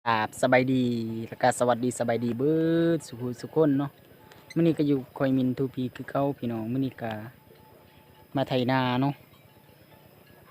ກາບສະບາຍດີ ແລ້ວກະສະຫວັດດີສະບາຍດີເບິດສູ່ຜູ້ສູ່ຄົນເນາະ. ມື້ນີ້ກະຢູ່ຂ້ອຍມິນທູພີຄືເກົ່າພີ່ນ້ອງ. ມື້ນີ້ກະມາໄຖນາເນາະ.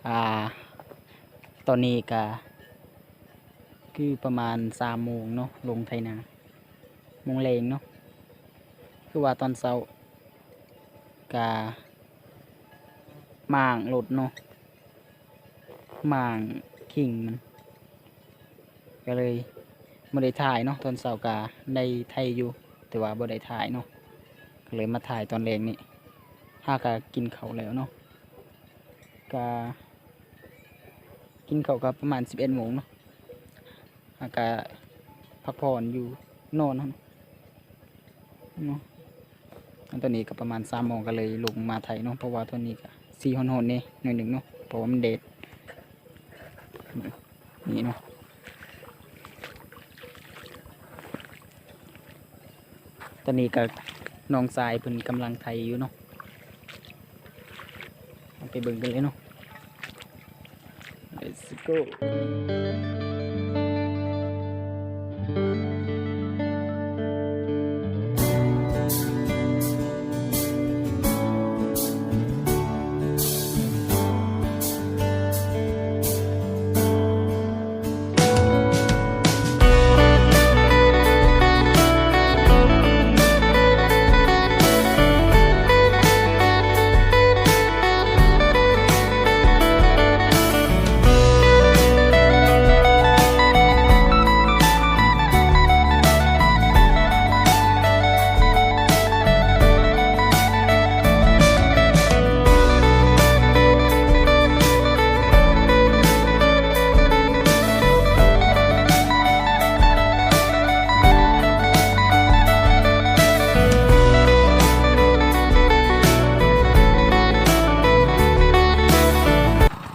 ອາ ຕອນນີ້ກະຄືປະມານສາມໂມງເນາະ ລົງໄຖນາ ໂມງແລງເນາະ. ຄືວ່າຕອນເຊົ້າກະມ້າງລົດເນາະ ມ້າງຄີງມັນ ກະເລີຍບໍ່ໄດ້ຖ່າຍເນາະ. ຕອນເຊົ້າກະໄດ້ໄຖຢູ່ ແຕ່ວ່າບໍ່ໄດ້ຖ່າຍເນາະ ກະເລີຍມາຖ່າຍຕອນແລງນີ້. ຫາກະກິນເຂົ້າແລ້ວເນາະ ກະກິນເຂົ້າກະປະມານສິບເອັດໂມງເນາະ. ຫາກະພັກຜ່ອນຢູ່ ນອນເນາະ. ຕອນນີ້ກະປະມານສາມໂມງ ກະເລີຍລົງມາໄຖເນາະ ເພາະວ່າຕອນນີ້ກະຊິຮ້ອນໆແດ່ໜ້ອຍໜຶ່ງເນາະ ເພາະວ່າມັນແດດ ນີ້ເນາະ. ຕອນນີ້ກະນ້ອງຊາຍເພິ່ນກຳລັງໄຖຢູ່ເນາະ. ເຮົາໄປເບິ່ງກັນເລີຍເນາະ. Let's go.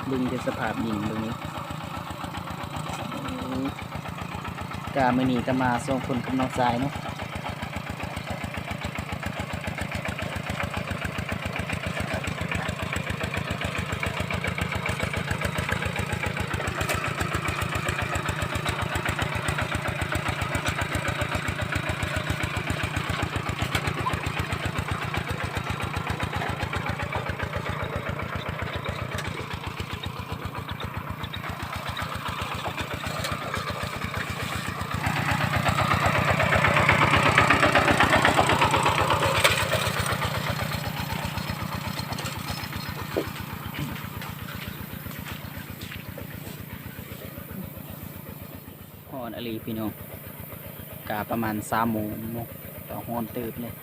ເບິ່ງແຕ່ສະພາບດິນເບິ່ງນີ້. ກະມື້ນີ້ກະມາສອງຄົນກັບນ້ອງຊາຍເນາະ. ຮ້อนอีหลีพี่น้อง กะประมาณสามโมงเนาะ กะร้อนเติบเลย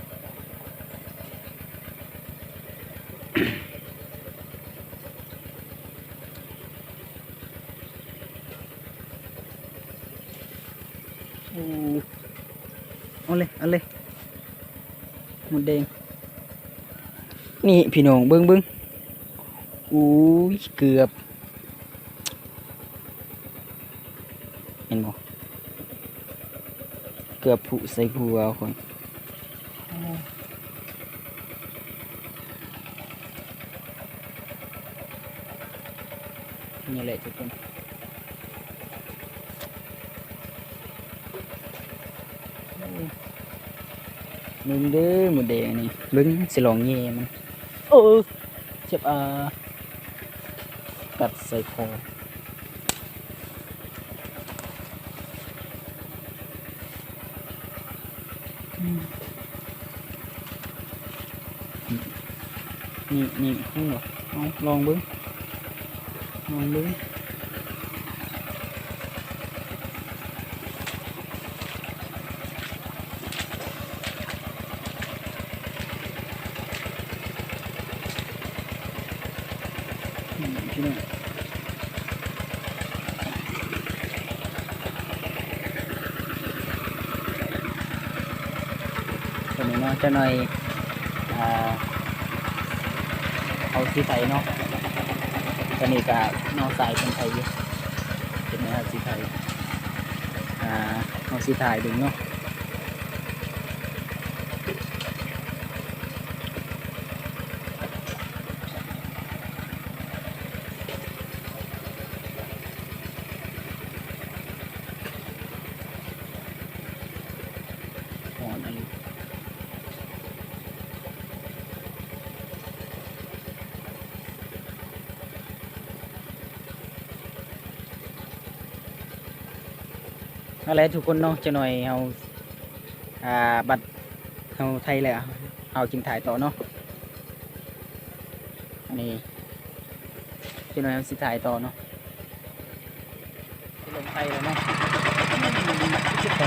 โอ้ เอาเลย เอาเลย มดแดง นี่พี่น้อง เบิ่ง เบิ่ง โอ้ย เกือบ เห็นบ่ เกือบผุใส่หัวคน นี่แหละทุกคน เบิ่งเด้อ มดแดงนี่ เบิ่ง สิลองแย่มัน เออ เจ็บ อ่า กัดใส่คอ อืม นี่ นี่ นี่ เห็นบ่ เอา ลองเบิ่ง ลองเบิ่ง อืม พี่น้อง ตอนนี้เนาะ จักหน่อย อ่า เฮาสิไถเนาะ ตอนนี้กะน้องสายเพิ่นไถอยู่ จักหน่อยเฮาสิไถ อ่า เฮาสิถ่ายเบิ่งเนาะ อื ເອົາແຫຼະທຸກຄົນເນາະ, ຈັກໜ່ອຍເຮົາ ອ່າ ບັດເຮົາໄຖແລ້ວ ເຮົາຈຶ່ງຖ່າຍຕໍ່ເນາະ. ອັນນີ້ ຈັກໜ່ອຍເຮົາຊິຖ່າຍຕໍ່ເນາະ. ລົງໄປແລ້ວເນາະ ຊິໄປ.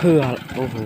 ເພື່ອ ໂອ້ໂຫ.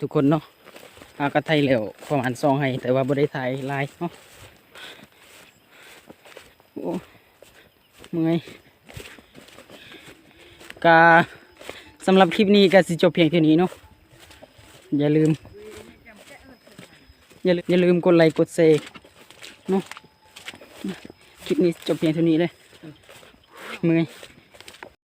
ທຸກຄົນເນາະ. ເຮົາກໍໄຖແລ້ວປະມານສອງໄຮ່ ແຕ່ວ່າບໍ່ໄດ້ຖ່າຍຫຼາຍເນາະ. ໂອ້ ເມື່ອຍ. ກະສຳລັບຄລິບນີ້ກະຊິຈົບພຽງເທົ່ານີ້ເນາະ. ຢ່າລືມ ຢ່າລືມ ຢ່າລືມກົດໄລກົດແຊເນາະ. ຄລິບນີ້ຈົບພຽງເທົ່ານີ້ເລີຍ. ເມື່ອຍ.